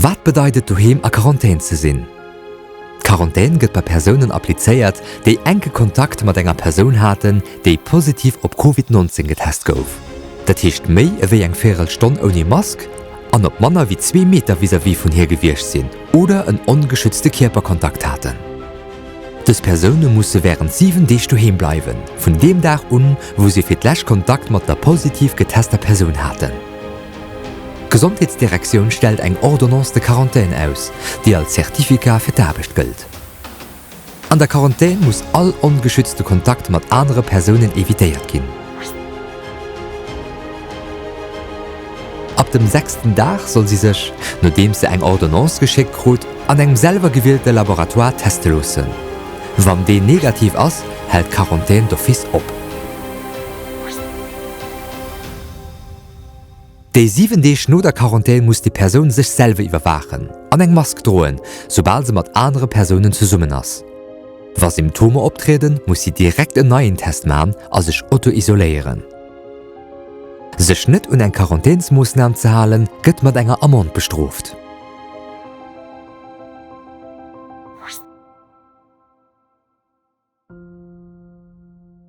Wat bedeit et doheem a Quarantän ze sinn? D'Quarantän gëtt bei Persounen applizéiert, déi enke Kontakt mat enger Persoun haten, déi positiv op Covid 19 getest gouf. Dat heescht méi ewéi eng Véierel Stonn ouni Mask an op manner wéi zwee Meter vis-à-vis vun hir gewiescht sinn oder en ongeschützte Kierperkontakt haten. Dës Persoune musse wärend 7 Deeg doheem bleiwen, vun deem Dag un, wou si fir d'lescht Kontakt mat der positiv getester Persoun haten. D'Gesondheetsdirektioun stellt eng Ordonnance de quarantaine aus, déi als Certificat fir d'Aarbecht gëllt. An der Quarantän muss all ongeschützte Kontakt mat anere Persounen evitéiert ginn. Ab dem sechsten Dag soll si sech, nodeems se eng Ordonnance geschéckt krut, an engem selwer gewielte Laboratoire teste loossen. Wann deen negativ ass, hält d'Quarantän d'office op. Déi 7 Deeg no der Quarantän muss déi Persoun sech selwer iwwerwaachen an eng Mask droen, soubal se mat anere Persounen zesummen ass. Wa Symptomer optrieden, muss si direkt en neien Test man a sech auto-isoléieren. Sech net un eng Quarantänsmoossnam ze halen, gëtt mat enger Amende bestrooft.